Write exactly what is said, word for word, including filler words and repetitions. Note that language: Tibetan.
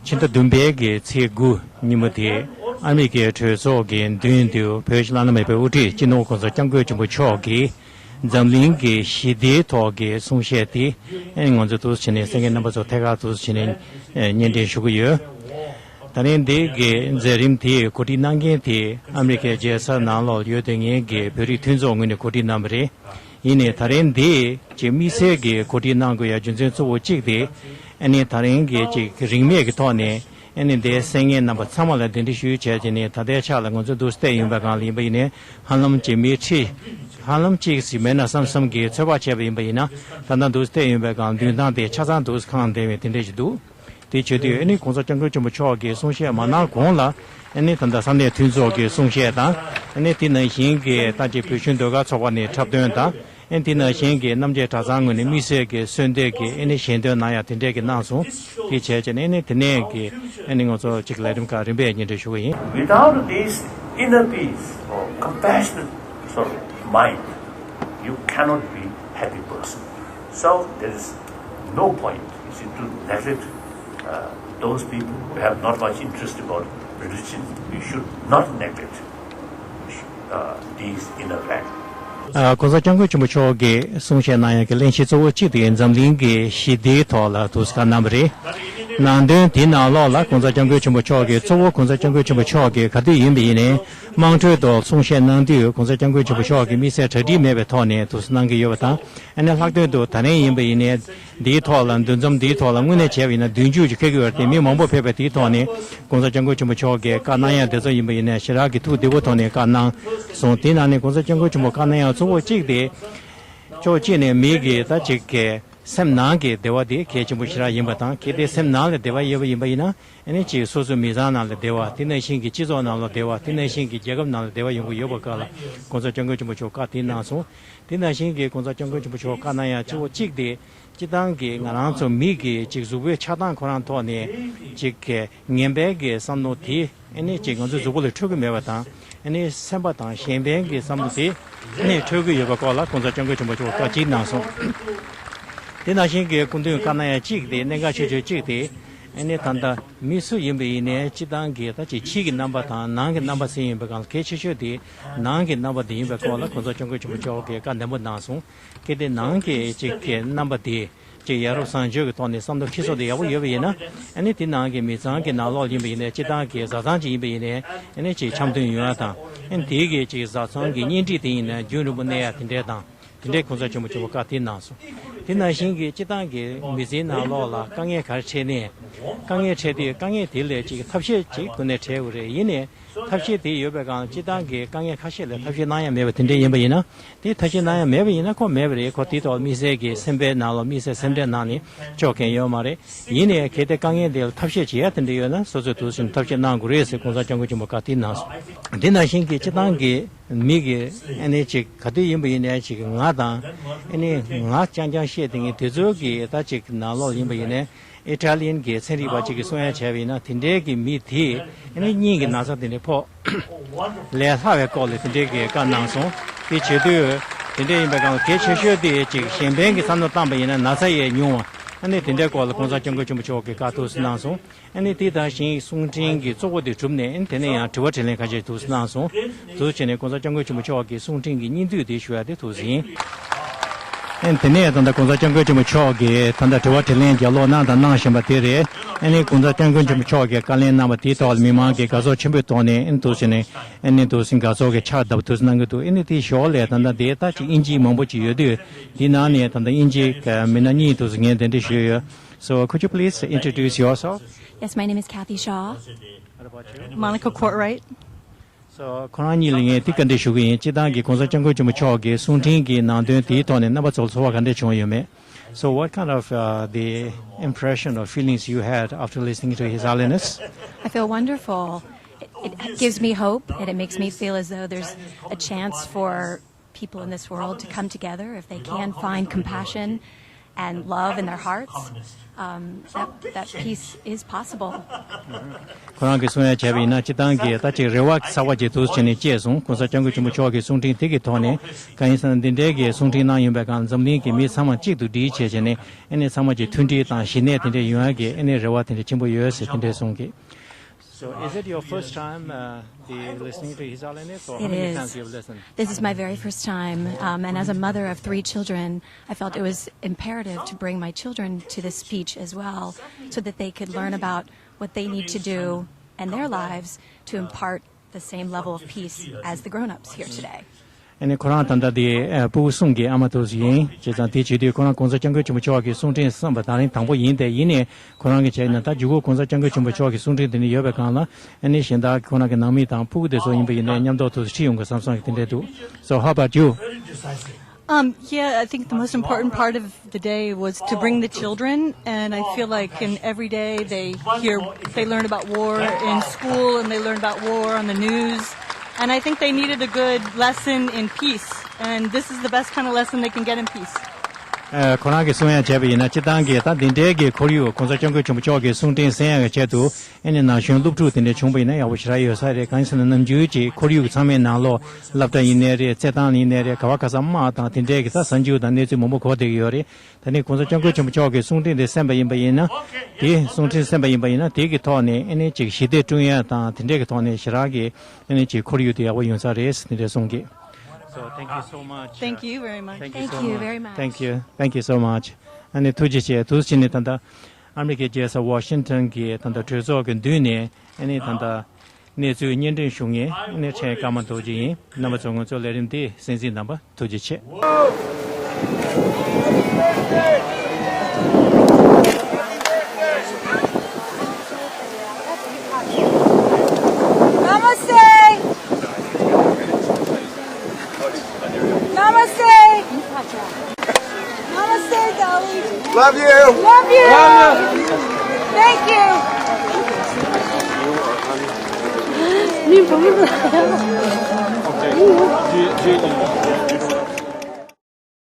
ཕྱི་ཟླ་བདུན་པའི་གི་ཚེས་དགུ་ཉིན་མོ་དེ་ཨ་མི་རི་ཀའི་གྲོས་ཚོགས་ཀྱི་མདུན་དུ་བོད་ཀྱི་བླ་ན་མེད་པའི་དབུ་ཁྲིད་སྤྱི་ནོར་༸གོང་ས་༸སྐྱབས་མགོན་ཆེན་པོ་མཆོག་གིས་འཛམ་གླིང་གི་ཞི་བདེའི་ཐོག་གི་གསུང་བཤད་དེ་ཨེ་ང་ཚོ་འདུག་སེ་བྱས་ནས་གསན་མཁན་རྣམ་པ་ཚོ་ཐད་ཀར་འདུག་སེ་བྱས་ནས་ཨེ་སྙན་སྒྲོན་ཞུ་གི་ཡོད། ད་རིང་འདི་གི་མཛད་རིམ་དེ་གོ་སྒྲིག་གནང་མཁན་དེ་ཨ་མི་རི་ཀའི་རྒྱལ་ས་ནང་ལོགས་ཡོད་དེ་ངེད་ཀྱི་བོད་རིགས་མཐུན་ཚོགས་ངོས་ནས་གོ་སྒྲིག་གནང་བ་རེད། ཡིན་ནའི་ད་རིང་འདི་ཅིག་དམིགས་བསལ་གྱི་གོ་སྒྲིག་གནང་དགོས་ཡ་རྒྱུ་མཚན་གཙོ་བོ་གཅིག་དེ་ཨ་ནི་ད་རིང་གི་ཅིག་རིན་མེད་ཀྱི་ཐོག་ནས་ཨ་ནི་འདིའི་གསན་མཁན་རྣམ་པ་ཚང་མ་ལ་གདན་འདྲེན་ཞུ་བྱས་བྱས་ནས་ད་ལྟའི་ཆ་ལ་ང་ཚོ་འདུག་སེ་བལྟས་ཡོང་པའི་སྒང་ལ་ཡིན་པ་ཡིན་ནའི་ཧ་ལམ་ཅིག་མི་ཁྲི་ཧ་ལམ་གཅིག་ཙམ་མེད་ན་བསམ་བསམ་གྱི་ཚོད་དཔག་བྱས་པ་ཡིན་པ་ཡིན་ན་ད་ལྟ་འདུག་སེ་བལྟས་ཡོང་པའི་སྒང་མདུན་ཐང་དེ་ཆ་ཚང་འདུག་སེ་ཁེངས་བསྡད་པའི་དེ་འདྲ་ཞིག་འདུག་དེ་བྱེད་དུས་ཨ་ནི་༸གོང་ས་༸སྐྱབས་མགོན་ཆེན་པོ་མཆོག་གི་གསུང་བཤད་མ་གནང་གོང་ལ་ཨ་ནི་ད་ལྟ་ས་གནས་མཐུན་ཚོགས་ཀྱི་གསུང་བཤད་དང་ཨ་ནི་དེ་ནང་བཞིན་གྱི་ད་ཅིག་བོད་གཞོན་ཟློས་གར་ཚོགས་པ་ནས་འཁྲབ་སྟོན་དང་ཨ་ནི་དེ་ནང་བཞིན་གྱི་རྣམ་རྒྱལ་གྲྭ་ཚང་ངོས་ནས་དམིགས་བསལ་གྱི་གསོལ་འདེབས་ཀྱི་ཨ་ནི་ཞལ་འདོན་གནང་ཡ་དེ་འདྲས་ཀྱི་གནང་སོང་། དེ་བྱས་བྱས་ནས་ཨ་ནི་དེ་ནས་ཀྱི་ཨ་ནི་ང་ཚོ་ཅིག་ལས་རིམ་ཁག་རིམ་པས་སྙན་སྒྲོན་ཞུ་གི་ཡིན། Without this inner peace or compassionate sort of mind, you cannot be happy person. So there is no point, you see, to neglect uh, those people who have not much interest about religion. You should not neglect uh, these inner factors. ཨ། ༸གོང་ས་༸སྐྱབས་མགོན་ཆེན་པོ་མཆོག་གིས་གསུང་བཤད་གནང་ཡག་གི་གླེང་གཞི་གཙོ་བོ་གཅིག་དེ་འཛམ་གླིང་གི་ཞི་བདེའི་ཐོག་ལ་དུས་བཀའ་གནང་བ་རེད། ནང་དོན་དེའི་ནང་ལོགས་ལ་༸གོང་ས་༸སྐྱབས་མགོན་ཆེན་པོ་མཆོག་གིས་གཙོ་བོ་༸གོང་ས་༸སྐྱབས་མགོན་ཆེན་པོ་མཆོག་གིས་ག་དུས་ཡིན་པ་ཡིན་ནའི་དམངས་ཁྲོད་དུ་གསུང་བཤད་གནང་དུས་༸གོང་ས་༸སྐྱབས་མགོན་ཆེན་པོ་མཆོག་གིས་དམིགས་བསལ་གྲ་སྒྲིག་མེད་པའི་ཐོག་ནས་དུས་གནང་གི་ཡོད་པ་དང་། ཨ་ནི་ལྷག་དོན་དུ་ད་རིང་ཡིན་པ་ཡིན་ནའི་འདིའི་ཐོག་ལ་འདུ་འཛོམས་འདིའི་ཐོག་ལ་དངོས་གནས་བྱས་པ་ཡིན་ན་བདུན་ཅུ་ཅིག་འཁེལ་གྱི་ཡོད་རེད་དེ། མི་མང་པོ་ཕེབས་པའི་དེའི་ཐོག་ནས་༸གོང་ས་༸སྐྱབས་མགོན་ཆེན་པོ་མཆོག་གིས་བཀའ་གནང་ཡ་དེ་ཚོ་ཡིན་པ་ཡིན་ནའི་ཞེ་དྲག་གི་ཐུགས་བདེ་པོ་ཐོག་ནས་བཀའ་གནང་སོང་། དེའི་ནང་ནས་༸གོང་ས་༸སྐྱབས་མགོན་ཆེན་པོ་བཀའ་གནང་ཡ་གཙོ་བོ་གཅིག་དེ། ཕྱོགས་གཅིག་ནས་མི་གི་ད་ཅིག་གི་སེམས་ནང་གི་བདེ་བ་དེ་གལ་ཆེན་པོ་ཞེ་དྲག་ཡིན་པ་དང་། གལ་ཏེ་སེམས་ནང་ལ་བདེ་བ་ཡོད་པ་ཡིན་པ་ཡིན་ན་ཨ་ནི་ཅིག་སོ་སོའི་མི་ཚང་ནང་ལ་བདེ་བ། དེ་ནང་བཞིན་གྱི་སྤྱི་ཚོགས་ནང་ལ་བདེ་བ། དེ་ནང་བཞིན་གྱི་རྒྱལ་ཁབ་ནང་ལ་བདེ་བ་ཡོང་གི་ཡོད་པ་སྐོར་ལ་༸གོང་ས་༸སྐྱབས་མགོན་ཆེན་པོ་མཆོག་བཀའ་དེ་གནང་སོང་། དེ་ནང་བཞིན་གྱི་༸གོང་ས་༸སྐྱབས་མགོན་ཆེན་པོ་མཆོག་བཀའ་གནང་ཡ་གཙོ་བོ་གཅིག་དེ། སྤྱིར་བཏང་གི་ང་རང་ཚོ་མི་གི་ཅིག་གཟུགས་པོའི་ཆགས་སྟངས་ཁོ་རང་ཐོག་ནས་ཅིག་གི་ངན་པའི་གི་བསམ་བློ་དེ་ཨ་ནི་ཅིག་ང་ཚོའི་གཟུགས་པོ་ལ་འཕྲོད་ཀྱི་མེད་པ་དང་། ཨ་ནི་སེམས་པ་དང་གཞན་ཕན་གྱི་བསམ་བློ་དེ་ཨ་ནི་འཕྲོད་ཀྱི་ཡོད་པའི་སྐོར་ལ་༸གོང་ས་༸སྐྱབས་མགོན་ཆེན་པོ་མཆོག་བཀའ་གཅིག་གནང་སོང་། དེ་ནང་བཞིན་གྱི་སྐུ་མདུན་བཀའ་གནང་ཡ་གཅིག་དེ། གནད་འགག་ཆེ་ཤོས་གཅིག་དེ་ཨ་ནི་ད་ལྟ་མི་སུ་ཡིན་པ་ཡིན་ནའི་སྤྱིར་བཏང་གི་ད་ཅིག་ཕྱི་གི་རྣམ་པ་དང་ནང་གི་རྣམ་པ་ཟེར་ཡིན་པའི་སྒང་ལ་གལ་ཆེ་ཤོས་དེ་ནང་གི་རྣམ་པ་དེ་ཡིན་པའི་སྐོར་ལ་༸གོང་ས་༸སྐྱབས་མགོན་ཆེན་པོ་མཆོག་གིས་བཀའ་ནན་པོ་གནང་སོང་། གལ་ཏེ་ནང་གི་ཅིག་གི་རྣམ་པ་དེ་ཅིག་ཡ་རབས་བཟང་སྤྱོད་ཀྱི་ཐོག་ནས་བསམ་བློ་འཁྱེར་སོ་དེ་ཡག་པོ་ཡོད་པ་ཡིན་ན། ཨ་ནི་དེ་ནང་གི་མི་ཚང་གི་ནང་ལོགས་ཡིན་པ་ཡིན་ནའི་སྤྱིར་བཏང་གི་བཟའ་ཚང་ཅིག་ཡིན་པ་ཡིན་ནའི་ཨ་ནི་ཅིག་འཆམ་མཐུན་ཡོང་ཡ་དང་། ཨ་ནི་དེའི་གི་ཅིག་བཟའ་ཚང་གི་གཉེན་སྒྲིག་དེ་ཡིན་ན་རྒྱུན་རིང་པོ་གནས་ཡ་དེ་འདྲས་དང་། དེ་འདྲས་༸གོང་ས་ཆེན་པོ་མཆོག་བཀའ་དེ་གནང་སོང་། དེ་ནང་བཞིན་གྱི་སྤྱིར་བཏང་གི་མི་ཚེའི་ནང་ལོགས་ལ་དཀའ་ངལ་ག་རེ་འཕྲད་ནའི། དཀའ་ངལ་འཕྲད་དུས་དཀའ་ངལ་དེ་ལས་ཅིག་ཐབས་ཤེས་ཅིག་ཁོ་ནས་འཕྲད་དགོས་རེད། ཡིན་ནའི། ཐབས་ཤེས་དེ་ཡོད་པའི་སྒང་སྤྱིར་བཏང་གི་དཀའ་ངལ་ཁ་ཤས་ལ་ཐབས་ཤེས་གནང་ཡ་མེད་པ་དེ་འདྲ་ཡིན་པ་ཡིན་ན། དེ་ཐབས་ཤེས་གནང་ཡ་མེད་པ་ཡིན་ན་ཁོ་མེད་པ་རེད། ཁོ་དེའི་ཐོག་དམིགས་བསལ་གྱི་སེམས་པའི་ནང་ལ་དམིགས་བསལ་སེམས་ཁྲལ་གནང་ནས་ཆོག་མཁན་ཡོད་མ་རེད། ཡིན་ནའི་གལ་ཏེ་དཀའ་ངལ་དེ་ལ་ཐབས་ཤེས་བྱེད་ཡ་དེ་འདྲ་ཡོད་ན་སོ་སོས་དུས་ཟིན་ཐབས་ཤེས་གནང་དགོས་རེད་ཟེར་༸གོང་ས་༸སྐྱབས་མགོན་ཆེན་པོ་བཀའ་དེ་གནང་སོང་། དེ་ནང་བཞིན་གྱི་སྤྱིར་བཏང་གི་མི་གི་ཨ་ནི་ཅིག་ག་དུས་ཡིན་པ་ཡིན་ནའི་ཅིག་ང་དང་ཨ་ནི་ང་རྐྱང་རྐྱང་བཤད་དེ་ངས་དེ་ཚོ་གི་ད་ཅིག་ནང་ལོགས་ཡིན་པ་ཡིན་ནའི། ཨི་ཊ་ལི་ཡན་གྱི་ཚན་རིག་པ་གཅིག་གིས་གསུང་ཡ་བྱས་པ་ཡིན་ན་དེ་འདྲའི་གི་མི་དེ་ཨ་ནི་སྙིང་གི་ན་ཚ་དེ་འདྲ་ཕོག་ལས་སླ་བའི་སྐོར་ལ་དེ་འདྲའི་གི་བཀའ་གནང་སོང་། དེ་བྱེད་དུས་དེ་འདྲ་ཡིན་པའི་སྒང་ལ་གལ་ཆེ་ཤོས་དེ་ཅིག་གཞན་ཕན་གྱི་བསམ་བློ་བཏང་པ་ཡིན་ན་ན་ཚ་ཡས་ཉུང་བ། ཨ་ནི་དེ་འདྲའི་སྐོར་ལ་༸གོང་ས་༸སྐྱབས་མགོན་ཆེན་པོ་མཆོག་གིས་བཀའ་ཐུགས་སུ་གནང་སོང་། ཨ་ནི་དེ་དང་བཞིན་གསུང་འཕྲིན་གྱི་གཙོ་བོ་དེ་གྲུབ་ནས་ཨ་ནི་དེ་ནས་ཡང་དྲི་བ་དྲིས་ལན་ཁ་ཤས་ཐུགས་སུ་གནང་སོང་། དུས་ཕྱིན་ནས་༸གོང་ས་༸སྐྱབས་མགོན་ཆེན་པོ་མཆོག་གི་གསུང་འཕྲིན་གྱི་སྙིང་བསྡུས་དེ་ཞུ་ཡ་དེ་ཐུགས་སུ་ཡིན། ཨ་ནི་དེ་ནས་ད་ལྟ་༸གོང་ས་༸སྐྱབས་མགོན་ཆེན་པོ་མཆོག་གིས་ད་ལྟ་དྲི་བ་དྲིས་ལན་བརྒྱ་ལོ་གནང་དང་གནང་བཞིན་པ་དེ་རེད། ཨ་ནི་༸གོང་ས་༸སྐྱབས་མགོན་ཆེན་པོ་མཆོག་གིས་བཀའ་ལན་གནང་བ་དེའི་ཐོག་ལ་མི་མང་གིས་དགའ་ཚོར་ཆེན་པོའི་ཐོག་ནས་ཨ་ནི་དུས་ཕྱིན་ནས་ཨ་ནི་དུས་ཕྱིན་དགའ་ཚོར་གྱི་ཕྱག་བརྡབ་དུས་གནང་གི་འདུག་ཨ་ནི་དེ་ཞོར་ལས་ད་ལྟ་དེ་ད་ཅིག་དབྱིན་ཇི་མང་པོ་ཅིག་ཡོད་དུས་དེ་ནང་ནས་ད་ལྟ་དབྱིན་ཇི་མི་སྣ་གཉིས་དུས་ངས་གདན་འདྲེན་ཞུས་ཡོད། So could you please introduce yourself? Yes, my name is Kathy Shaw. Monica Courtright. So ཁོ་རང་གཉིས་ལ་ངས་འདི་བཀའ་འདྲི་ཞུ་གི་ཡིན། སྤྱིར་བཏང་གི་༸གོང་ས་༸སྐྱབས་མགོན་ཆེན་པོ་མཆོག་གི་གསུང་འཕྲིན་གྱི་ནང་དོན་དེའི་ཐོག་ནས་རྣམ་པ་ཚོར་ཚོར་བ་ག་འདྲ་བྱུང་ཡོད་མེད། So what kind of uh, the impression or feelings you had after listening to His Holiness? I feel wonderful. It, it gives me hope, and it makes me feel as though there's a chance for people in this world to come together if they can find compassion and love in their hearts, um, that, that peace is possible. ཁོ་རང་གིས་གསུང་ཡ་བྱས་པ་ཡིན་ན། སྤྱིར་བཏང་གི་ད་ཅིག་རེ་བ་གསར་བ་ཅིག་འདུག་བྱས་ནས་སྐྱེས་སོང་། ༸གོང་ས་༸སྐྱབས་མགོན་ཆེན་པོ་མཆོག་གི་གསུང་འཕྲིན་དེ་གི་ཐོག་ནས། གང་ཡིན་ཟེར་ན། འདི་འདྲའི་གི་གསུང་འཕྲིན་གནང་ཡོང་པའི་སྒང་ལ། འཛམ་གླིང་གི་མི་ཚང་མ་གཅིག་ཏུ་སྒྲིལ་བྱས་བྱས་ནས། ཨ་ནི་ཚང་མ་གཅིག་མཐུན་སྒྲིལ་དང་གཞི་གནས་དེ་འདྲ་ཡོང་ཡ་གི་ཨ་ནི་རེ་བ་དེ་འདྲ་ཆེན་པོ་ཡོད་ཟེར་དེ་འདྲ་གསུང་གི. So, is it your first time, uh, the listening to His Holiness, or how It many is. times you have listened? This is my very first time, um, and as a mother of three children, I felt it was imperative to bring my children to this speech as well, so that they could learn about what they need to do in their lives to impart the same level of peace as the grown-ups here today. ཨ་ནི་ཁོ་རང་ད་ལྟ་དེ་ཨ་སྤུ་གུ་གསུམ་གྱི་ཨ་མ་དེ་ཚོ་ཡིན། བྱས་ཙང་དེ་བྱེད་དུས་ཁོ་རང་༸གོང་ས་༸སྐྱབས་མགོན་ཆེན་པོ་མཆོག་གི་གསུང་འཕྲིན་གསན་པ་ད་རིང་དང་པོ་ཡིན། དེ་ཡིན་ནའི་ཁོ་རང་གིས་བྱས་ན། ད་མཇུག་གུ་༸གོང་ས་༸སྐྱབས་མགོན་ཆེན་པོ་མཆོག་གི་གསུང་འཕྲིན་དེ་འདྲ་ཡོད་པའི་སྒང་ལ། ཨ་ནི་གཞན་དག་ཁོ་རང་གི་ནང་མི་དང་སྤུ་གུ་དེ་ཚོ་ཡིན་པ་ཡིན་ནའི་མཉམ་དུ་དེ་ཚོ་ཁྲིད་ཡོང་དགོས་བསམ་བསམ་གྱི་དེ་འདྲ་འདུག So, how about you? Um, yeah, I think the most important part of the day was to bring the children, and I feel like in every day they hear, they learn about war in school, and they learn about war on the news, and I think they needed a good lesson in peace, and this is the best kind of lesson they can get in peace. ཨ། ཁོ་རང་གིས་གསུང་ཡ་བྱས་པ་ཡིན་ན། སྤྱིར་བཏང་གི་ད་འདི་འདྲའི་གི་ཁོར་ཡུག་༸གོང་ས་༸སྐྱབས་མགོན་ཆེན་པོ་མཆོག་གི་གསུང་འཕྲིན་གསན་ཡ་གི་ཆེད་དུ། ཨ་ནི་ན་གཞོན་སློབ་ཕྲུག་དེ་འདྲ་བྱུང་པ་ཡིན་ན་ཡག་པོ་ཞེ་དྲག་ཡོད་ས་རེད། གང་ཡིན་ཟེར་ན། ནམ་རྒྱུན་གྱི་ཁོར་ཡུག་ཚང་མའི་ནང་ལོགས་སློབ་གྲྭ་ཡིན་ནའི་རེད། རྩེད་ཐང་ཡིན་ནའི་རེད། ག་བ་ག་ས་དམག་དང་དེ་འདྲའི་གི་ད་གཟའ་མཇུག་དང་གནས་ཚུལ་མང་པོ་གོ་བསྡད་ཀྱི་ཡོད་རེད། ད་ནི་༸གོང་ས་༸སྐྱབས་མགོན་ཆེན་པོ་མཆོག་གི་གསུང་འཕྲིན་དེ་གསན་པ་ཡིན་པ་ཡིན་ན། དེ་གསུང་འཕྲིན་གསན་པ་ཡིན་པ་ཡིན་ན། དེ་གི་ཐོག་ནས་ཨ་ནི་ཅིག་ཞི་བདེ་བསྐྲུན་ཡ་དང་དེ་འདྲའི་གི་ཐོག་ནས་ཞེ་དྲག་གི་ཨ་ནི་ཅིག་ཁོར་ཡུག་དེ་ཡག་པོ་ཡོང་ས་རེད་ཟེར་དེ་འདྲ་གསུང་གི. So, thank you so much. Thank you very much. Thank you so Thank you much. very much. Thank you. Thank you so much. ཨ་ནི་ཐུགས་རྗེ་ཆེ། འདུག་སེ་བྱས་ནས་ད་ལྟ་ཨ་མི་རི་ཀའི་རྒྱལ་ས་ཝ་ཤིང་ཊོན་གྱི་ད་ལྟ་གྲོས་ཚོགས་ཀྱི་མདུན་ནས་ཨ་ནི་ད་ལྟ་གནས་ཚུལ་སྙན་སྒྲོན་ཞུ་མཁན་ཨ་ནི་ཕྲན་ཀརྨ་རྡོ་རྗེ་ཡིན། རྣམ་པ་ཚོ་ང་ཚོའི་ལས་རིམ་འདི་གསན་གཟིགས་གནང་བ་ཐུགས་རྗེ་ཆེ། Namaste. Namaste. Namaste, darling. Love you. Love you. Thank you.